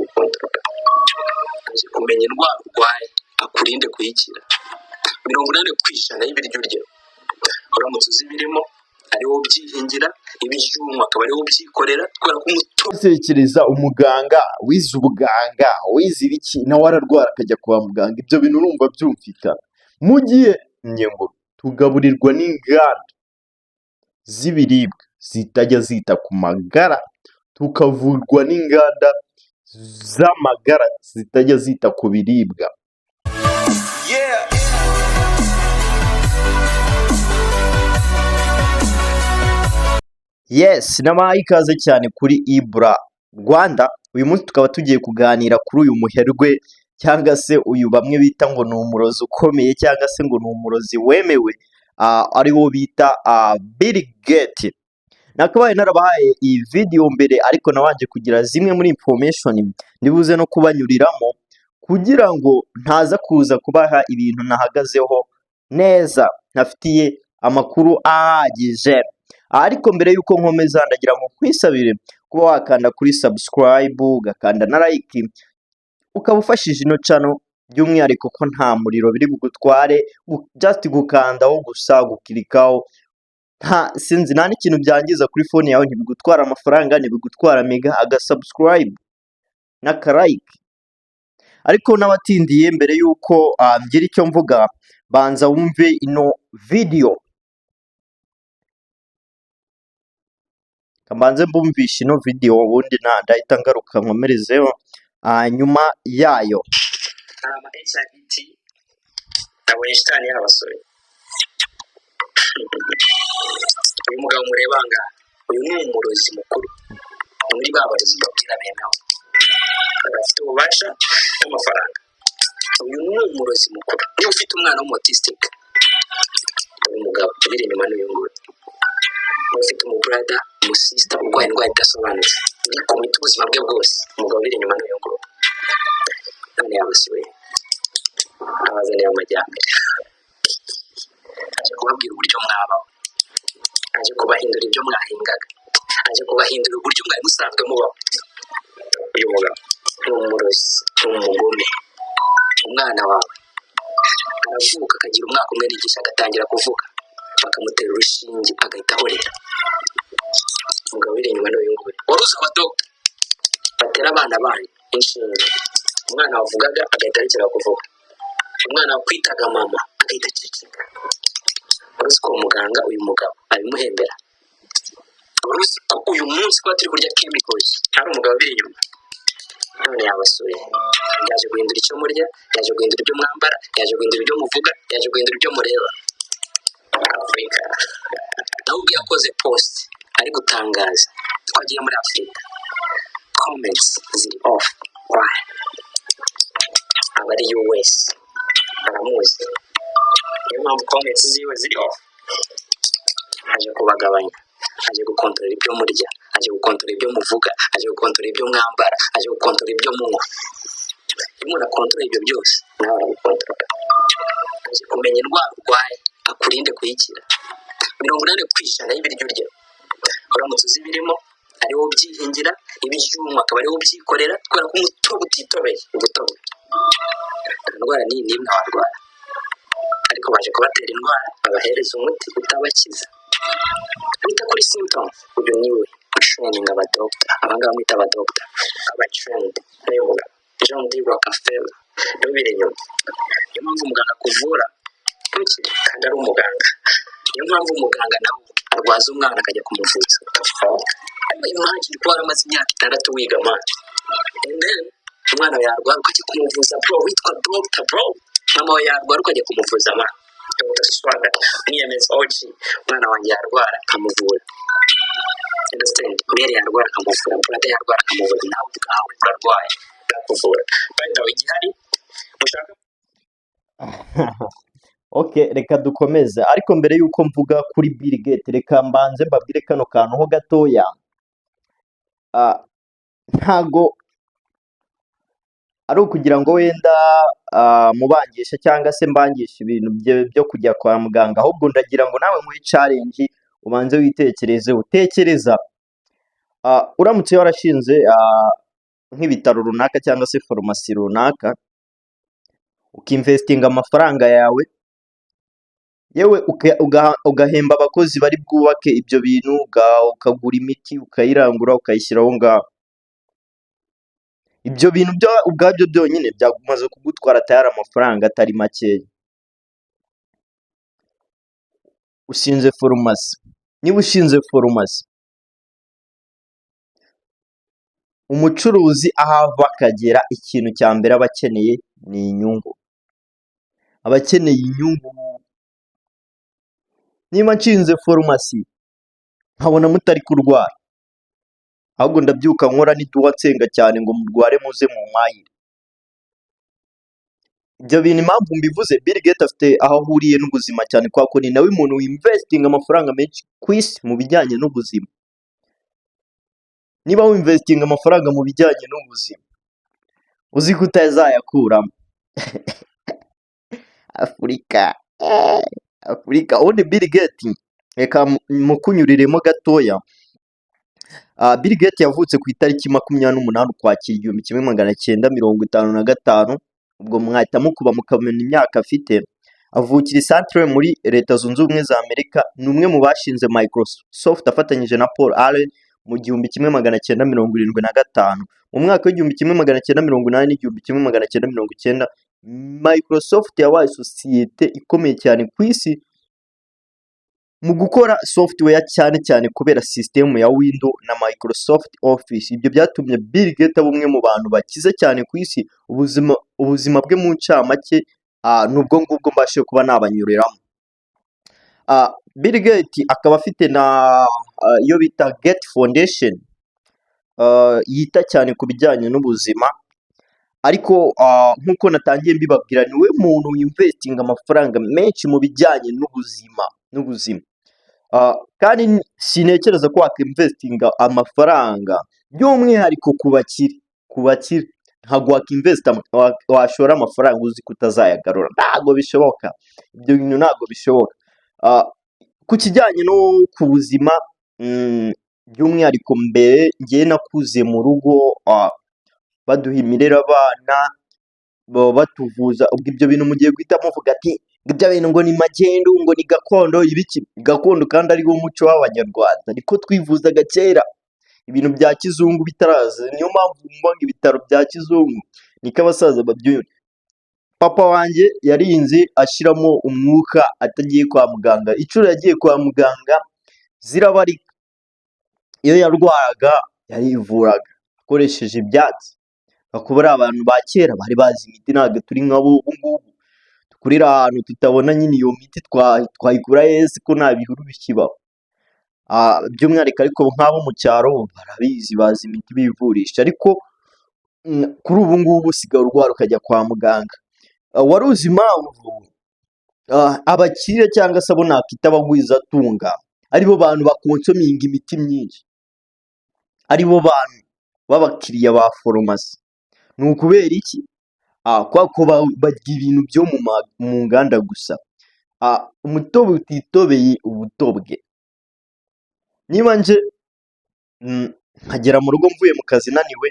Aragukontorora, aje kumenya indwara urwaye, akurinde kuyikira. 80% y'ibiryo urya, uramutse uzi ibirimo, ari wowe ubyihingira, ibyuma akaba ari wowe ubyikorera, kubera ko umutobe Tekereza umuganga wize ubuganga, wize ibiki, nawe ararwara akajya kwa muganga. Ibyo bintu urumva byumvikana? Mu gihe ngo tugaburirwa n'inganda z'ibiribwa zitajya zita ku magara, tukavurwa n'inganda z'amagara zitajya zita ku biribwa. Yeah. Yes, nabahaye ikaze cyane kuri Ibura Rwanda. Uyu munsi tukaba tugiye kuganira kuri uyu muherwe, cyangwa se uyu bamwe bita ngo ni umurozi ukomeye, cyangwa se ngo ni umurozi wemewe, ari wo bita Bill Gates. Nakabaye narabahaye iyi video mbere, ariko nabanje kugira zimwe muri information ndibuze no kubanyuriramo, kugira ngo ntaza kuza kubaha ibintu nahagazeho neza, ntafitiye amakuru ahagije. Ariko mbere y'uko nkomeza, ndagira ngo nkwisabire kuba wakanda kuri subscribe, ugakanda na like, ukaba ufashije ino channel, by'umwihariko ko nta muriro biri bugutware, just gukandaho gusa, gukirikaho, nta sinzi, nta n'ikintu byangiza kuri phone yawe. Ntibigutwara amafaranga, ntibigutwara mega, aga subscribe n'aka like. Ariko n'abatindiye, mbere y'uko ngira icyo mvuga, banza wumve ino video. Mbanze mbumvishe ino video, ubundi ndahita ngaruka nkomerezeho nyuma yayo. Ama HIV nabonye shitani y'abasore. Uyu mugabo mureba ngaha, uyu ni umurozi mukuru muri ba barozi babwira bemewe, bafite ububasha n'amafaranga. Uyu ni umurozi mukuru. Niba ufite umwana w'umu-autistic, uyu mugabo uri inyuma n'uyu nguyu. Niba ufite umubrother, umusister urwaye indwara idasobanutse, uri ku miti ubuzima bwe bwose, umugabo uri inyuma n'uyu nguyu. None yabasuye, abazaniye amajyambere, aje kubabwira uburyo mwabaho, aje kubahindura ibyo mwahingaga, aje kubahindura uburyo mwari musanzwe mubaho. Uyu mugabo ni umurozi, ni umugome. Umwana wawe aravuka, akagira umwaka umwe n'igice, agatangira kuvuga, bakamutera urushinge agahita ahorera. Umugabo uri inyuma n'uyu nguyu. Wari uzi abadogita batera abana banyu inshinge, umwana wavugaga agahita arekera kuvuga, umwana wakwitaga mama agahita aceceka? Wari uzi ko uwo muganga, uyu mugabo abimuhembera? Wari uzi ko uyu munsi kuba turi kurya chemicals hari umugabo ubiri inyuma? None yabasuye, yaje guhindura icyo murya, yaje guhindura ibyo mwambara, yaje guhindura ibyo muvuga, yaje guhindura ibyo mureba. Afurika nawe ubwo yakoze post ari gutangaza ko agiye muri Afurika, comments ziri off. Why? Abari US baramuzi, niyo mpamvu comments ziwe ziri off. Aje kubagabanya, aje gukontorora ibyo murya, aje gukontorora ibyo muvuga, aje gukontorora ibyo mwambara, aje gukontorora ibyo munywa. Iyo umuntu akontorora ibyo byose, nawe aragukontorora. Aje kumenya indwara urwaye, akurinde kuyikira. 80% y'ibiryo urya, uramutse uzi ibirimo, ari wowe ubyihingira, ibyuma akaba ari wowe ubyikorera, kubera ko umutobe utitobeye ubutobe, nta ndwara n'iyi n'imwe warwara. Ariko baje kubatera indwara, babahereza umuti utabakiza, wita kuri symptoms. Uyu niwe utraining abadogita, abangaba mwita abadogita, abatrained n'uyu mugabo John D Rockefeller, niwe ubiri inyuma. Niyo mpamvu umuganga akuvura ntukire kandi ari umuganga. Niyo mpamvu umuganga nawe arwaza umwana akajya kumuvuza. Ariko imagine kuba waramaze imyaka 6 wiga, man, and then umwana wawe yarwara ukajya kumuvuza, bro, witwa doctor, bro. Mama wawe yarwara ukajya kumuvuza, man. Dr. Swaga mwiyemeza OG, umwana wanjye yarwara nkamuvura, understand? Mère yarwara akamuvura, brother yarwara akamuvura, nawe ubwawe urarwaye ndakuvura. By the way, igihari mushaka Okay, reka dukomeze. Ariko mbere y'uko mvuga kuri Bill Gates, reka mbanze mbabwire kano kantu ho gatoya. Ntago ari ukugira ngo wenda mubangishe cyangwa se mbangishe ibintu byo kujya kwa muganga, ahubwo ndagira ngo nawe muri challenge ubanze witekereze, utekereza uramutse warashinze nk'ibitaro runaka cyangwa se farumasi runaka, ukinvestinga amafaranga yawe, yewe ugahemba abakozi bari bwubake ibyo bintu, ukagura imiti, ukayirangura, ukayishyira aho ngaho. Ibyo bintu ubwabyo byonyine byamaze kugutwara tayari amafaranga atari makeya. Ushinze farumasi, niba ushinze farumasi, umucuruzi aho ava akagera ikintu cya mbere aba akeneye ni inyungu, aba akeneye inyungu. Niba nshinze farumasi nkabona mutari kurwara, ahubwo ndabyuka nkora n'iduwa nsenga cyane ngo murware muze mumpahire. Ibyo bintu impamvu mbivuze, Bill Gates afite aho ahuriye n'ubuzima cyane, kubera ko ni nawe muntu winvestinga amafaranga menshi ku isi mu bijyanye n'ubuzima. Niba winvestinga amafaranga mu bijyanye n'ubuzima, uzi ko utazayakuramo. Afurika, Afurika, ubundi Bill Gates, reka mukunyuriremo gatoya. Bill Gates yavutse ku itariki 28 Ukwakira 1955, ubwo mwahita mukuba mukamenya imyaka afite. Avukira i Seattle muri Leta Zunze Ubumwe za Amerika, ni umwe mu bashinze Microsoft afatanyije na Paul Allen mu 1975. Mu mwaka w'1980 n'1990, Microsoft yabaye sosiyete ikomeye cyane ku isi mu gukora software, cyane cyane kubera sisitemu ya Windows na Microsoft Office. Ibyo byatumye Bill Gates aba umwe mu bantu bakize cyane ku isi. Ubuzima bwe mu ncamake ni ubwo ngubwo mbashije kuba nabanyuriramo. Bill Gates akaba afite na iyo bita Gates Foundation, yita cyane ku bijyanye n'ubuzima. Ariko nk'uko natangiye mbibabwira, niwe muntu winvestinga amafaranga menshi mu bijyanye n'ubuzima. Kandi sintekereza ko wakinvestinga amafaranga, by'umwihariko ku bakire ntabwo wakinvesita, washora amafaranga uzi ko utazayagarura, ntabwo bishoboka, ibyo bintu ntabwo bishoboka. Ku kijyanye no ku buzima, by'umwihariko mbere njyewe nakuze mu rugo baduha imirere, abana batuvuza. Ubwo ibyo bintu mugiye guhita muvuga ati ngo ibyo bintu ngo ni magendu, ngo ni gakondo, ibiki gakondo, kandi ari wo muco w'Abanyarwanda, niko twivuzaga kera ibintu bya kizungu bitaraza. Niyo mpamvu wumva ngo ibitaro bya kizungu, niko abasaza babyumva. Papa wanjye yarinze ashiramo umwuka atagiye kwa muganga. Inshuro yagiye kwa muganga zirabarika. Iyo yarwaraga yarivuraga akoresheje ibyatsi. Kuba ari abantu ba kera bari bazi imiti, ntabwo turi nk'abo ubu ngubu dukurira ahantu tutabona nyine iyo miti, twayikura hehe se ko nta bihuru bikibaho? By'umwihariko ariko nk'abo mu cyaro barabizi, bazi imiti bivurisha. Ariko kuri ubu ngubu usigaye urwara ukajya kwa muganga. Wari uzi impamvu abakire cyangwa se abo nakwita abagwizatunga aribo bantu bakonsominga imiti myinshi, aribo bantu b'abakiriya ba farumasi? Ni ukubera iki? Kubera ko barya ibintu byo mu nganda gusa. Umutobe utitobeye uba utobwe. Niba nje nkagera mu rugo mvuye mu kazi naniwe,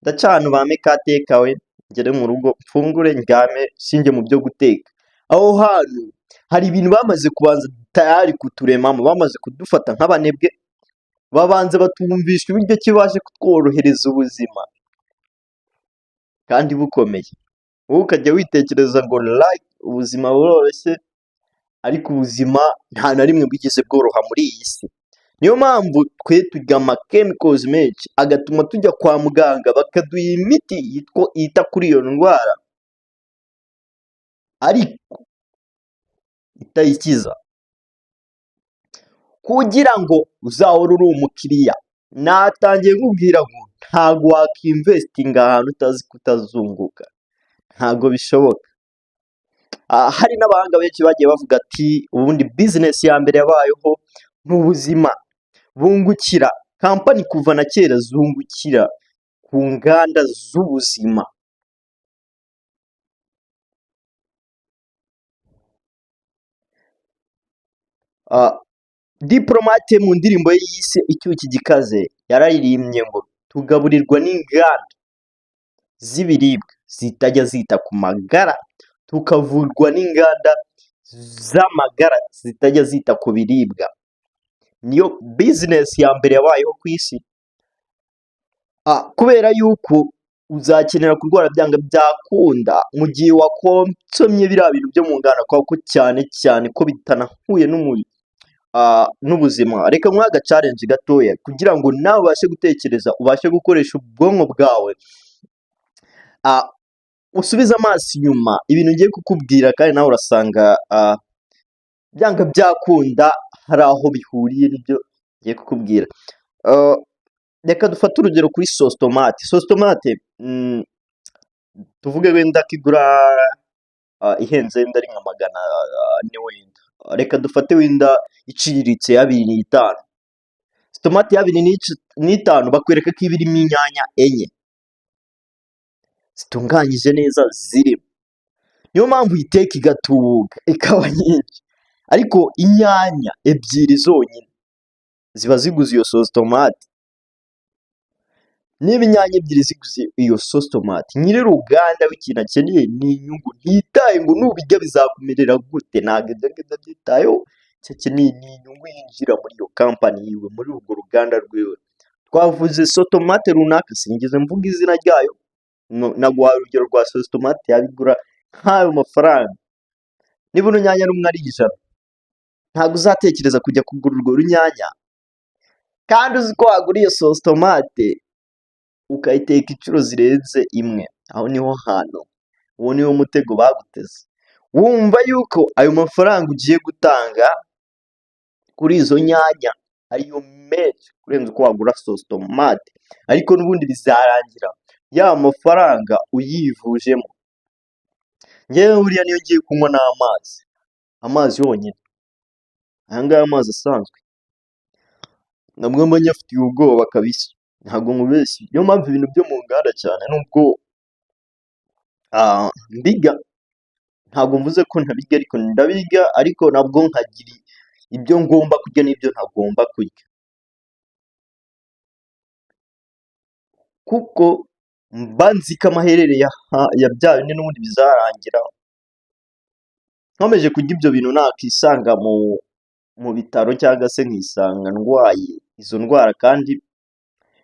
ndaca ahantu bampe ka takeaway, ngere mu rugo mfungure ndyame, sinjye mu byo guteka. Aho hantu hari ibintu bamaze kubanza tayari kuturemamo, bamaze kudufata nk'abanebwe, babanza batwumvisha uburyo ki baje kutworohereza ubuzima kandi bukomeye. Wowe ukajya witekereza ngo like ubuzima buroroshye, ariko ubuzima nta na rimwe bwigeze bworoha muri iyi si. Niyo mpamvu twe turya ama chemicals menshi agatuma tujya kwa muganga bakaduha imiti yita kuri iyo ndwara ariko itayikiza. Kugira ngo uzahore uri umukiriya, natangiye nkubwira ngo ntabwo wakinvestinga ahantu utazi ko utazunguka, ntabwo bishoboka. Hari n'abahanga benshi bagiye bavuga ati ubundi business ya mbere yabayeho ni ubuzima. Bungukira company kuva na kera zungukira ku nganda z'ubuzima. Diplomate mu ndirimbo ye yise Icyuki gikaze yararirimbye ngo Tugaburirwa n'inganda z'ibiribwa zitajya zita ku magara, tukavurwa n'inganda z'amagara zitajya zita ku biribwa. Niyo business ya mbere yabayeho ku isi, kubera yuko uzakenera kurwara byanga byakunda mu gihe wakonsomye biriya bintu byo mu nganda, kubera ko cyane cyane ko bitanahuye n'ubuzima. Reka nguhe aga challenge gatoya kugira ngo nawe ubashe gutekereza, ubashe gukoresha ubwonko bwawe, usubize amaso inyuma ibintu ngiye kukubwira, kandi nawe urasanga byanga byakunda hari aho bihuriye n'ibyo ngiye kukubwira. Reka dufate urugero kuri sauce tomate. Sauce tomate, tuvuge wenda ko igura ihenze, wenda ari nka 400 wenda. Reka dufate wenda iciriritse ya 2.5. Tomate ya 2.5 bakwereka ko iba irimo inyanya enye zitunganyije neza zirimo. Niyo mpamvu uyiteka igatubuka ikaba nyinshi, ariko inyanya ebyiri zonyine ziba ziguze iyo sauce tomate. Niba inyanya ebyiri ziguze iyo sauce tomate, nyir'uruganda w'ikintu akeneye ni inyungu, ntiyitaye ngo nubirya bizakumerera gute, ntabwo ibyo ngibyo abyitayeho, icyo akeneye ni inyungu yinjira muri iyo company yiwe, muri urwo ruganda rwiwe. Twavuze sauce tomate runaka, sinigeze mvuga izina ryayo, naguhaye urugero rwa sauce tomate yaba igura nk'ayo mafaranga. Niba urunyanya rumwe ari 100, ntabwo uzatekereza kujya kugura urwo runyanya, kandi uzi ko wagura iyo sauce tomate ukayiteka inshuro zirenze imwe. Aho niho hantu, uwo niwo mutego baguteze. Wumva yuko ayo mafaranga ugiye gutanga kuri izo nyanya ariyo menshi kurenza uko wagura sauce tomate, ariko n'ubundi bizarangira ya mafaranga uyivujemo. Njyewe buriya niyo ngiye kunywa n'amazi, amazi yonyine, aya ngaya amazi asanzwe, nabwo mba nyafitiye ubwoba kabisa, ntabwo nkubeshye. Niyo mpamvu ibintu byo mu nganda cyane nubwo mbirya, ntabwo mvuze ko ntabirya, ariko ndabirya, ariko nabwo nkagira ibyo ngomba kurya n'ibyo ntagomba kurya. Kuko mba nzi ko amaherere ya bya bindi n'ubundi bizarangira nkomeje kurya ibyo bintu, nakisanga mu bitaro cyangwa se nkisanga ndwaye izo ndwara. Kandi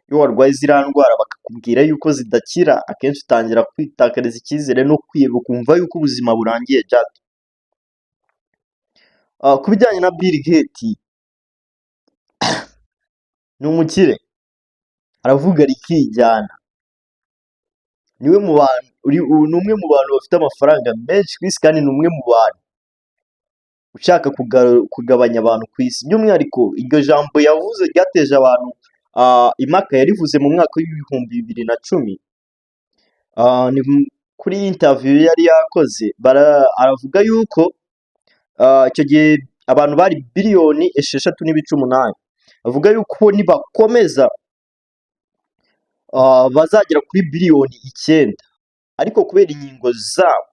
iyo warwaye ziriya ndwara bakakubwira yuko zidakira, akenshi utangira kwitakariza icyizere no kwiheba, ukumva yuko ubuzima burangiye jato. Ku bijyanye na Bill Gates, ni umukire, aravuga rikijyana, niwe mu bantu, ni umwe mu bantu bafite amafaranga menshi ku isi, kandi ni umwe mu bantu ushaka kugabanya abantu ku isi. By'umwihariko iryo jambo yavuze ryateje abantu impaka, yarivuze mu mwaka w'2010, ni kuri interview yari yakoze, aravuga yuko icyo gihe abantu bari biliyoni 6.8, avuga yuko nibakomeza bazagera kuri biliyoni 9, ariko kubera inkingo zabo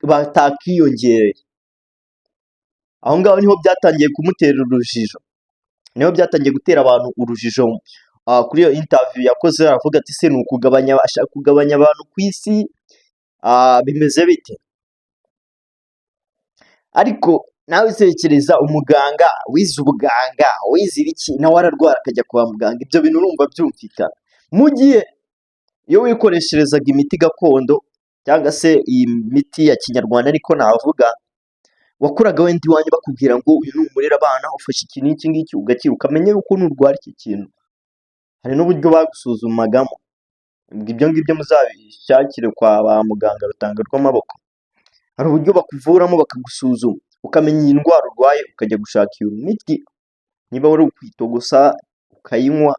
batakiyongereye. Aho ngaho niho byatangiye kumutera urujijo, niho byatangiye gutera abantu urujijo. Kuri iyo interview yakoze aravuga ati: "Se ni ukugabanya, ashaka kugabanya abantu ku isi, bimeze bite?" Ariko nawe tekereza umuganga wize ubuganga, wize ibiki, nawe ararwara akajya kwa muganga, ibyo bintu urumva byumvikana? Mu gihe iyo wikoresherezaga imiti gakondo cyangwa se iyi miti ya kinyarwanda ariko navuga, wakuraga wenda iwanyu bakubwira ngo uyu ni umurera abana, ufashe iki n'iki ngiki ugakira, ukamenya yuko nurwara iki kintu hari n'uburyo bagusuzumagamo. Ibyo ngibyo muzabishakire kwa ba muganga rutanga rw'amaboko, hari uburyo bakuvuramo bakagusuzuma ukamenya iyi ndwara urwaye, ukajya gushaka iyo miti, niba wari ukwitogosa ukayinywa,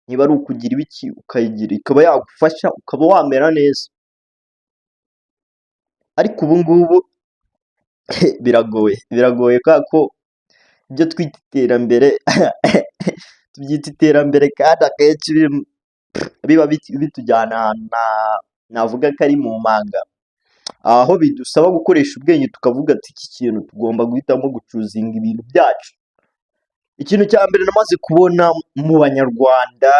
niba ari ukugira ibiki ukayigira, ikaba yagufasha ukaba wamera neza. Ariko ubu ngubu biragoye, biragoye kubera ko ibyo twita iterambere tubyita iterambere kandi akenshi biba bitujyana ahantu navuga ko ari mu manga, aho bidusaba gukoresha ubwenge tukavuga ati iki kintu tugomba guhitamo guchoosinga ibintu byacu. Ikintu cya mbere namaze kubona mu Banyarwanda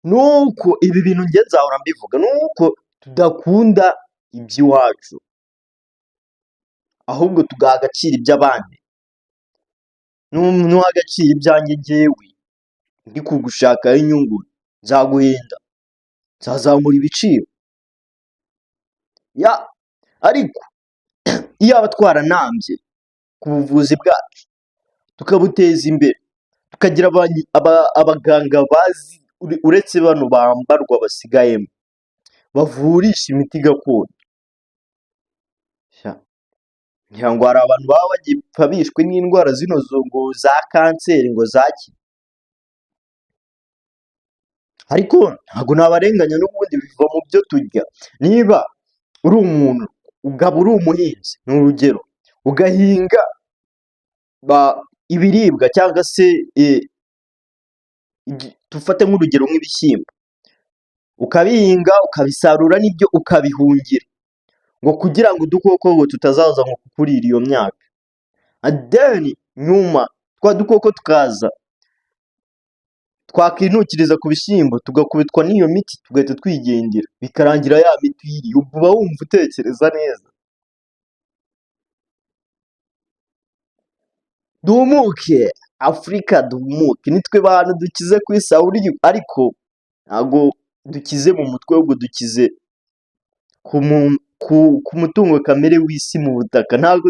ni uko, ibi bintu njye nzahora mbivuga, ni uko tudakunda iby'iwacu, ahubwo tugaha agaciro iby'abandi. Nuha agaciro ibyanjye, njyewe ndi kugushakaho inyungu, nzaguhenda, nzazamura ibiciro ya. Ariko iyaba twaranambye ku buvuzi bwacu, tukabuteza imbere, tukagira abaganga bazi, uretse bano bambarwa basigayemo bavurisha imiti gakondo. Sha, ngira ngo hari abantu baba bagipfa bishwe n'indwara zino ngo za kanseri ngo zaki, ariko ntabwo nabarenganya, n'ubundi biva mu byo turya. Niba uri umuntu ukaba uri umuhinzi, ni urugero, ugahinga ibiribwa cyangwa se dufate nk'urugero nk'ibishyimbo, ukabihinga, ukabisarura n'ibyo, ukabihungira ngo kugira ngo udukoko ngo tutazaza ngo kukurira iyo myaka, then nyuma twa dukoko tukaza twakinukiriza ku bishyimbo, tugakubitwa n'iyo miti, tugahita twigendera, bikarangira ya miti uyiriye, uba wumva utekereza neza? Duhumuke Afurika, duhumuke, nitwe bantu dukize ku isi, ariko ntabwo dukize mu mutwe, ahubwo dukize ku mutungo kamere w'isi mu butaka. Ntabwo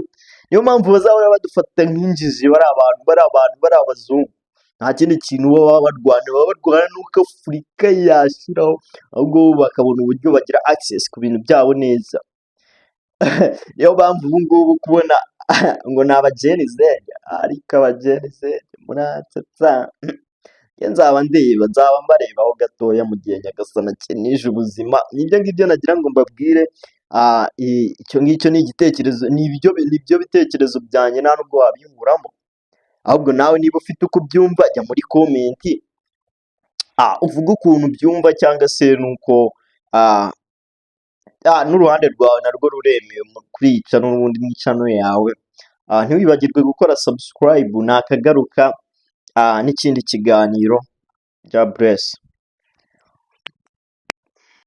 niyo mpamvu bazahora badufata nk'injiji, bari abantu, bari abantu, bari abazungu. Nta kindi kintu baba barwana, baba barwana n'uko Afurika yashyiraho, ahubwo bo bakabona uburyo bagira access ku bintu byabo neza. Niyo mpamvu ubu ngubu kubona ngo ni aba Gen Z, ariko aba Gen Z muransetsa. Njye nzaba ndeba, nzaba mbarebaho gatoya mu gihe Nyagasani akenije ubuzima. Nibyo ngibyo nagira ngo mbabwire. Icyo ngicyo ni igitekerezo, ni ibyo bitekerezo byanjye, nta nubwo wabinkuramo. Ahubwo nawe niba ufite uko ubyumva, jya muri comment uvuge ukuntu ubyumva, cyangwa se nuko n'uruhande rwawe narwo ruremewe kuri iyi channel, n'ubundi ni channel yawe. Ntiwibagirwe gukora subscribe. Nakagaruka n'ikindi kiganiro. God bless.